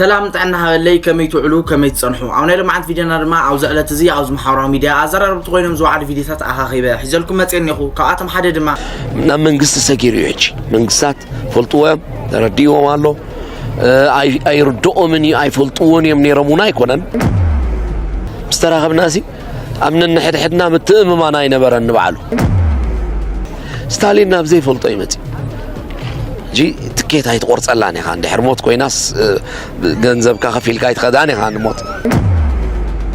ሰላም ጥዕና ሃበለይ፣ ከመይ ትውዕሉ፣ ከመይ ትጸንሑ? ኣብ ናይ ሎማዓንቲ ቪድዮና ድማ ኣብዚ ዕለት እዚ ኣብዚ ማሕበራዊ ሚድያ ኣዘራረብቲ ኮይኖም ዝወዓሉ ቪድዮታት ኣኻኺበ ሒዘልኩም መጽኤ እኒኹ። ካብኣቶም ሓደ ድማ ናብ መንግስቲ ሰጊሩ እዩ። ሕጂ መንግስታት ፈልጥዎ እዮም፣ ተረዲእዎም ኣሎ። እ፣ ኣይ-፣ ኣይርድኦምን እዩ፣ ኣይፈልጥዎን እዮም ነይሮም እውን ኣይኮነን። ምስ ተራኸብናሲ ኣብ ነንሕድሕድና ምትእምማን ኣይነበረን ንባዕሉ። ስታሊን ናብ ዘይፈልጦ ይመጽእ። ሕጂ ትኬት ኣይትቆርጸላን ኢኻ። እንድሕር ሞት ኮይናስ፣ እ፣ ገንዘብካ ከፊልካ ኣይትኸዳን ኢኻ ንሞት።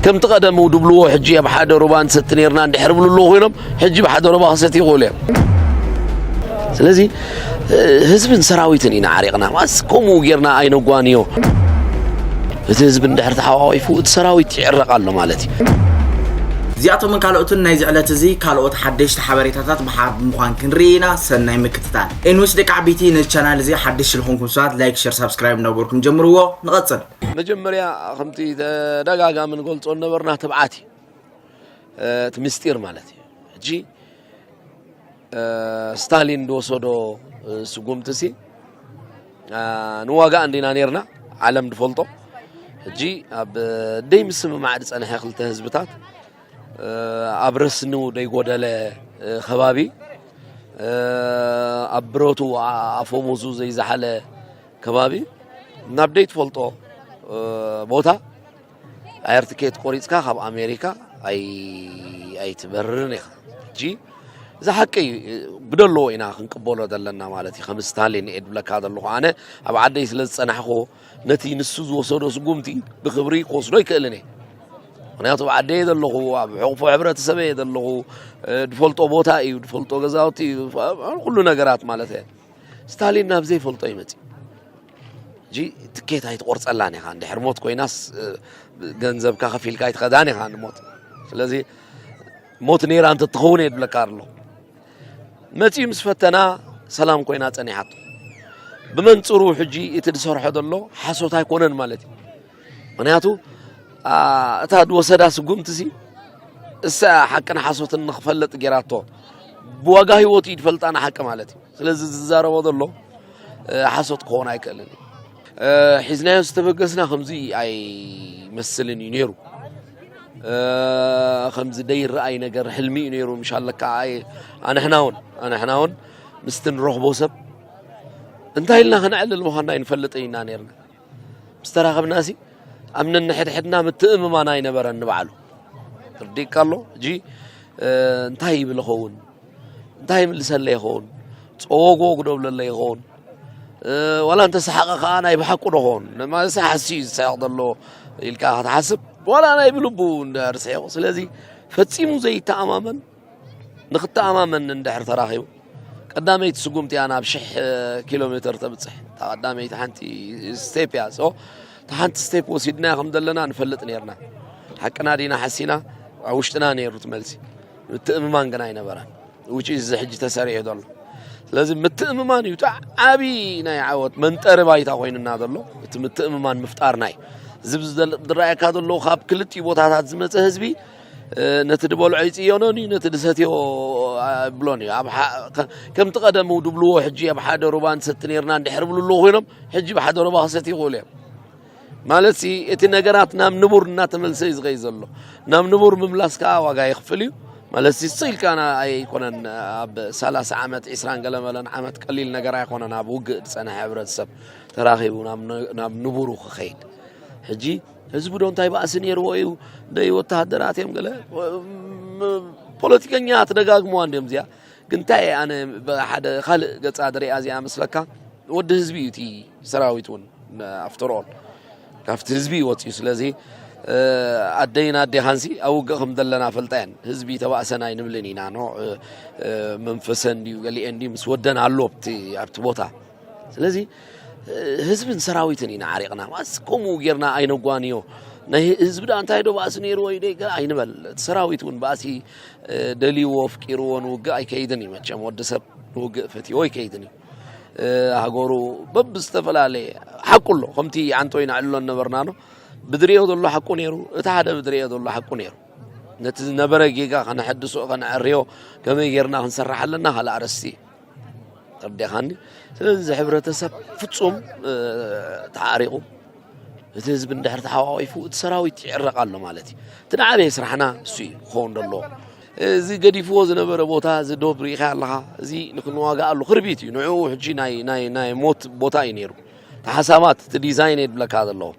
ከምቲ ቀደሙ ድብልዎ ሕጂ ኣብ ሓደ ሩባ ንሰቲ ነይርና እንድሕር ብሉ ኣለዉ ኮይኖም፣ ሕጂ ብሓደ ሩባ ክሰትዩ ይኽእሉ እዮም። ስለዚ፣ እ፣ ህዝብን ሰራዊትን ኢና ዓሪቕና። ማስ ከምኡ ጌርና ኣይነጓንዮ። እቲ ህዝቢ እንድሕር ተሓዋዊፉ፣ እቲ ሰራዊት ይዕረቕ ኣሎ ማለት እዩ። እዚኣቶምን ካልኦትን ናይዚ ዕለት እዚ ካልኦት ሓደሽቲ ሓበሬታታት ብሓ-፣ ብምዃን ክንርኢ ኢና። ሰናይ ምክትታል። ኤንውስ ደቂ ዓበይቲ፣ ነዚ ቻናል እዚ ሓደሽ ዝኾንኩም ሰባት ላይክ፣ ሸር፣ ሳብስክራይብ እናገበርኩም ጀምርዎ። ንቐጽል። መጀመርያ ከምቲ ተደጋጋሚ ንገልጾ ነበርና ትብዓት እዩ። እ፣ እቲ ምስጢር ማለት እዩ። ሕጂ፣ እ፣ ስታሊን ዝወሰዶ፣ እ፣ ስጉምቲ ሲ፣ እ፣ ንዋጋእ እንዲና ነይርና፣ ዓለም ድፈልጦ። ሕጂ ኣብ ደይ ምስምማዕ ዝጸንሐ ክልተ ህዝብታት፣ እ፣ ኣብ ረስኑ ደይጎደለ፣ እ፣ ከባቢ፣ እ፣ ኣብ ብረቱ ኣ-፣ ኣፈሙዙ ዘይዝሓለ ከባቢ፣ ናብ ደይትፈልጦ፣ እ፣ ቦታ ኣየር ትኬት ቆሪጽካ ካብ ኣሜሪካ ኣይ-፣ ኣይትበርርን ኢኻ። ሕጂ እዚ ሓቂ እዩ፣ ብደለዎ ኢና ክንቅበሎ ዘለና ማለት እዩ። ከም ስታሊን እየ ድብለካ ዘለኹ። ኣነ ኣብ ዓደይ ስለ ዝጸናሕኩ፣ ነቲ ንሱ ዝወሰዶ ስጉምቲ ብክብሪ ክወስዶ ኣይክእልን እየ። ምኽንያቱ ኣብ ዓደይ ዘለኹ፣ ኣብ ሕቑፎ ሕብረተሰበ እየ ዘለኹ፣ እ፣ ድፈልጦ ቦታ እዩ፣ ድፈልጦ ገዛውቲ እዩ፣ ፍ-፣ ኩሉ ነገራት ማለት እየ። ስታሊን ናብ ዘይፈልጦ ይመጽእ። ሕጂ ትኬት ኣይትቆርጸላን ኢኻ። እንድሕር ሞት ኮይናስ፣ እ፣ ገንዘብካ ከፊልካ ኣይትኸዳን ኢኻ ንሞት። ስለዚ ሞት ነይራ እንተትኸውን እየ ድብለካ ኣለኹ። መጺኡ ምስ ፈተና ሰላም ኮይና ጸኒሓቶ። ብመንጽሩ ሕጂ እቲ ዝሰርሖ ዘሎ ሓሶት ኣይኮነን ማለት እዩ። ምኽንያቱ፣ ኣ፣ እታ ዝወሰዳ ስጉምቲ ሲ፣ እሳ ሓቅን ሓሶትን ንኽፈልጥ ጌራቶ። ብዋጋ ህይወቱ እዩ ዝፈልጣ ንሓቂ ማለት እዩ። ስለዚ ዝዛረቦ ዘሎ፣ እ፣ ሓሶት ክኸውን ኣይክእልን እዩ። እ፣ ሒዝናዮ ዝተበገስና ከምዚ ኣይመስልን እዩ ነይሩ። እ፣ ከምዚ ደይረኣይ ነገር ሕልሚ እዩ ነይሩ። ምሻለካ ኣይ-፣ ኣንሕና እውን፣ ኣንሕና እውን ምስቲ ንረኽቦ ሰብ እንታይ ኢልና ከነዕልል ምዃንና ኣይንፈልጥን ኢና ነይርና። ምስ ተራኸብናሲ ኣብ ነንሕድሕድና ምትእምማን ኣይነበረን ንባዕሉ። ተርዲእካ ኣሎ? ሕጂ፣ እ፣ እንታይ ይብል ይኸውን? እንታይ ይምልሰለይ ይኸውን? ጸወግወግ ዶ ብለለይ ይኸውን? እ፣ ዋላ እንተሰሓቐ ከኣ ናይ ብሓቁ ዶ ይኸውን? ንማለትሲ ሓስዩ እዩ ዝስሕቕ ዘሎ ኢልካ ክትሓስብ፣ ዋላ ናይ ብልቡ እንድሕር ስሒቑ። ስለዚ ፈጺሙ ዘይተኣማመን፣ ንኽተኣማመን እንድሕር ተራኺቡ፣ ቀዳመይቲ ስጉምቲ እያ ናብ ሽሕ ኪሎ ሜትር ተብጽሕ። እታ ቀዳመይቲ ሓንቲ ስቴፕ እያ። ሶ፣ እታ ሓንቲ ስቴፕ ወሲድናያ ከም ዘለና ንፈልጥ ነይርና። ሓቅና ዲና ሓሲና፣ ኣብ ውሽጥና ነይሩ እቲ መልሲ። ምትእምማን ግን ኣይነበረን። Which is እዚ ሕጂ ተሰሪዑ ዘሎ። ስለዚ ምትእምማን እዩ እቲ ዓቢ ናይ ዓወት መንጠሪ ባይታ ኮይኑና ዘሎ። እቲ ምትእምማን ምፍጣርና እዩ። እዚ ብዝደል-፣ ዝረኣየካ ዘሎ ካብ ክልቲኡ ቦታታት ዝመጸ ህዝቢ፣ እ፣ ነቲ ድበልዖ ይጽየኖን እዩ፣ ነቲ ድሰትዮ ኣይብሎን እዩ። ኣብ ሓ-፣ ከ-፣ ከምቲ ቀደሙ ድብልዎ ሕጂ ኣብ ሓደ ሩባ ንሰቲ ነይርና እንድሕር ብሉ ኣለዉ ኮይኖም፣ ሕጂ ብሓደ ሩባ ክሰትዩ ይኽእሉ እዮም። ማለት ሲ፣ እቲ ነገራት ናብ ንቡር እናተመልሰ እዩ ዝኸይድ ዘሎ። ናብ ንቡር ምምላስ ከኣ ዋጋ የኽፍል እዩ። ማለት ሲ፣ ስቕ ኢልካ ና-፣ ኣይኮነን፣ ኣብ ሰላሳ ዓመት፣ ዒስራን ገለ መለን ዓመት ቀሊል ነገር ኣይኮነን፣ ኣብ ውግእ ዝጸንሐ ሕብረተሰብ ተራኺቡ ናብ ን-፣ ናብ ንቡሩ ክኸይድ። ሕጂ ህዝቢ ዶ እንታይ ባእሲ ነይርዎ እዩ? ደይ ወተሃደራት እዮም ገለ፣ ም-፣ ፖለቲከኛ ትደጋግምዋ እንድዮም እዚኣ። ግን እንታይ ኣነ ብሓደ ካልእ ገጻ ድሪኣ እዚኣ መስለካ? ወዲ ህዝቢ እዩ እቲ ሰራዊት እውን፣ ኣፍተር ኦል ካብቲ ህዝቢ እዩ ወጺኡ። ስለዚ፣ እ፣ ኣደይን ኣዴኻንሲ ኣብ ውግእ ከም ዘለና ፈልጣ እየን። ህዝቢ ተባእሰን ኣይንብልን ኢና፣ ኖ፣ እ፣ እ፣ መንፈሰን ድዩ ገሊኤን ድዩ ምስ ወደን ኣሎ ኣብቲ፣ ኣብቲ ቦታ። ስለዚ፣ እ፣ ህዝብን ሰራዊትን ኢና ዓሪቕና። ማስ ከምኡ ጌርና ኣይነጓንዮ። ናይ ህዝቢ ደኣ እንታይ ዶ ባእሲ ነይርዎ እዩ ደይ ገ-፣ ኣይንበል። እቲ ሰራዊት እውን ባእሲ፣ እ፣ ደልይዎ፣ ኣፍቂርዎ ንውግእ ኣይከይድን እዩ። መቸም ወዲ ሰብ ንውግእ ፈትይዎ ኣይከይድን እዩ። እ፣ ሃገሩ በብዝተፈላለየ ሓቁ ኣሎ። ከምቲ ዓንቶይ ነዕልሎ ነበርና ኖ። ብድሪኦ ዘሎ ሓቁ ነይሩ፣ እቲ ሓደ ብድሪኦ ዘሎ ሓቁ ነይሩ። ነቲ ዝነበረ ጌጋ ከነሐድሶ፣ ከነዐርዮ፣ ከመይ ጌርና ክንሰርሕ ኣለና፣ ካልእ ኣርእስቲ እዩ። ተረዲእካኒ? ስለዚ እዚ ሕብረተሰብ ፍጹም፣ እ፣ ተዓሪቑ፣ እቲ ህዝቢ እንድሕር ተሓዋዊፉ እቲ ሰራዊት ይዕረቕ ኣሎ ማለት እዩ። እቲ ንዓበየ ስራሕና እሱ እዩ ክኸውን ደለዎ። እዚ ገዲፍዎ ዝነበረ ቦታ፣ እዚ ዶብ ርኢኻ ኣለኻ፣ እዚ ንክንዋጋኣሉ ክርቢት እዩ። ንዕኡ ሕጂ ናይ፣ ናይ፣ ናይ ሞት ቦታ እዩ ነይሩ። እቲ ሓሳባት፣ እቲ ዲዛይን እየ ዝብለካ ዘለኹ።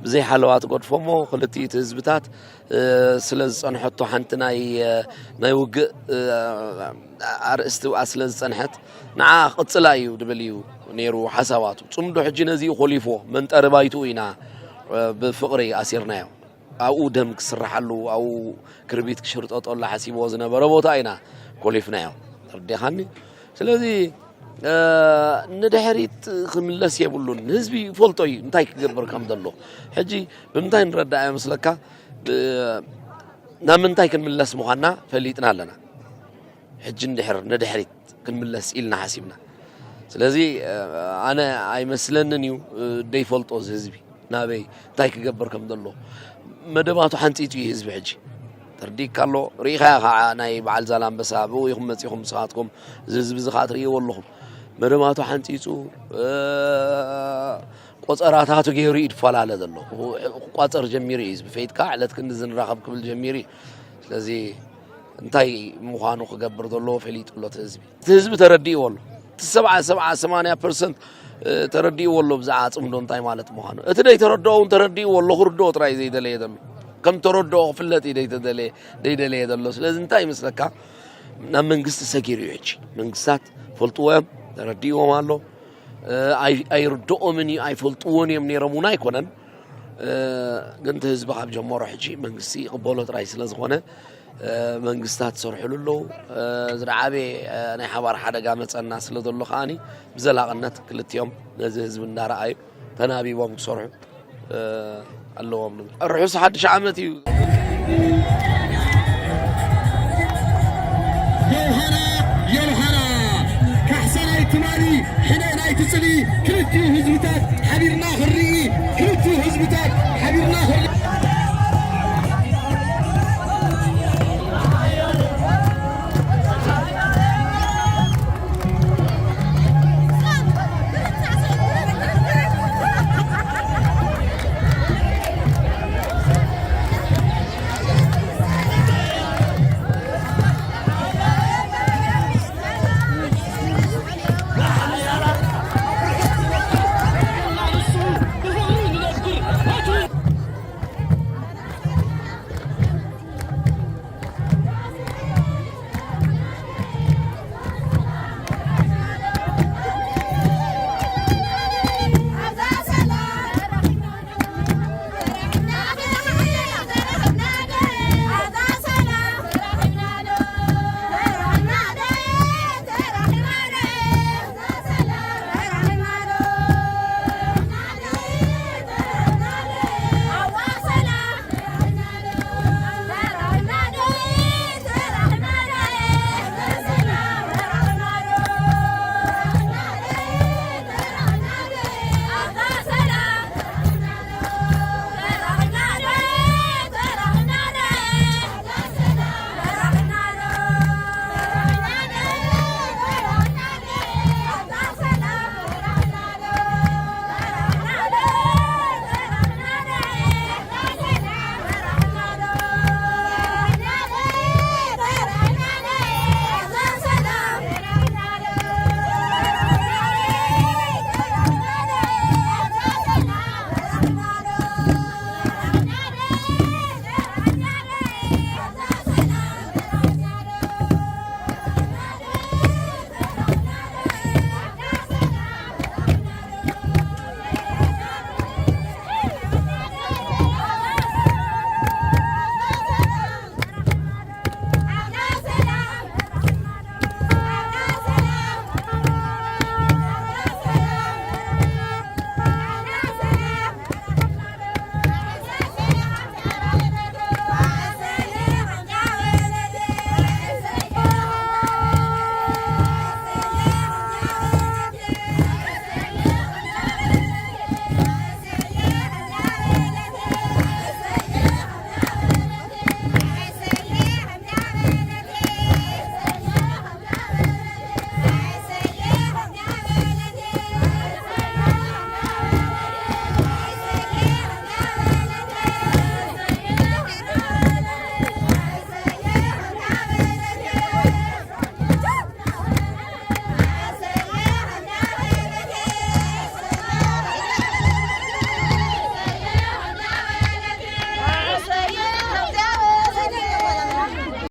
ብዘይ ሓለዋ ትገድፎ እሞ ክልቲኡ እቲ ህዝብታት፣ እ፣ ስለ ዝጸንሐቶ ሓንቲ ናይ፣ እ፣ ናይ ውግእ፣ እ፣ ኣርእስቲ ኣብኣ ስለ ዝጸንሐት ንዓ ክቕጽላ እዩ ዝብል እዩ ነይሩ ሓሳባቱ። ጽምዶ ሕጂ ነዚኡ ኮሊፍዎ መንጠሪ ባይትኡ ኢና፣ እ፣ ብፍቕሪ ኣሲርናዮ። ኣብኡ ደም ክስርሓሉ፣ ኣብኡ ክርቢት ክሽርጠጠሉ ሓሲብዎ ዝነበረ ቦታ ኢና ኮሊፍናዮ። ተረዲኻኒ? ስለዚ፣ እ፣ ንድሕሪት ክምለስ የብሉን። ህዝቢ ይፈልጦ እዩ እንታይ ክገብር ከም ዘሎ። ሕጂ ብምንታይ ንረዳእ እዮ መስለካ? ብ-፣ ናብ ምንታይ ክንምለስ ምዃንና ፈሊጥና ኣለና። ሕጂ እንድሕር ንድሕሪት ክንምለስ ኢልና ሓሲብና። ስለዚ፣ እ፣ ኣነ ኣይመስለንን እዩ፣ እ፣ ደይፈልጦ እዚ ህዝቢ ናበይ እንታይ ክገብር ከም ዘሎ። መደባቱ ሓንጺጹ እዩ ህዝቢ ሕጂ። ተርዲእካ ኣሎ። ርኢኻዮ ከዓ ናይ በዓል ዛላምበሳ፣ ብኡ ኢኹም መጺኹም ንስኻትኩም፣ እዚ ህዝቢ እዚ ከዓ ትርእይዎ ኣለኹም። መደባቱ ሓንጺጹ፣ እ፣ ቆጸራታቱ ገይሩ እዩ ዝፈላለ ዘሎ። ክቋጸር ጀሚሩ እዩ ህዝቢ። ፈይጥካ ዕለት ክንድዚ ንራኸብ ክብል ጀሚሩ እዩ። ስለዚ እንታይ ምዃኑ ክገብር ዘለዎ ፈሊጡ ኣሎ እቲ ህዝቢ። እቲ ህዝቢ ተረዲእዎ ኣሎ። እቲ ሰብዓ፣ ሰብዓ፣ ሰማንያ ፐርሰንት፣ እ፣ ተረዲእዎ ኣሎ ብዛዕባ ጽምዶ እንታይ ማለት ምዃኑ። እቲ ደይተረድኦ እውን ተረዲእዎ ኣሎ፣ ክርድኦ ጥራይ ዘይደለየ ዘሎ። ከም ተረድኦ ክፍለጥ እዩ ደይተደለየ፣ ደይደለየ ዘሎ። ስለዚ እንታይ ይመስለካ? ናብ መንግስቲ ሰጊሩ እዩ ሕጂ። መንግስታት ፈልጥዎ እዮም፣ ተረዲእዎም ኣሎ። እ፣ ኣይ-፣ ኣይርድኦምን እዩ፣ ኣይፈልጥዎን እዮም ነይሮም እውን ኣይኮነን። እ፣ ግን እቲ ህዝቢ ካብ ጀመሮ ሕጂ መንግስቲ ይቕበሎ ጥራይ ስለ ዝኾነ፣ እ፣ መንግስታት ዝሰርሕሉ ኣለዉ። እ፣ ዝዓበየ፣ እ፣ ናይ ሓባር ሓደጋ መጸና ስለ ዘሎ ከኣኒ ብዘላቕነት ክልቲኦም ነዚ ህዝቢ እናረኣዩ ተናቢቦም ክሰርሑ፣ እ፣ ኣለዎም ንብል። ርሑስ ሓድሽ ዓመት እዩ። የውሃና፣ የውሃና፣ ካሕሳ ናይ ትማሊ፣ ሕነ ናይ ትጽሊ፣ ክልቲኡ ህዝብታት ሓቢርና ክንርኢ፣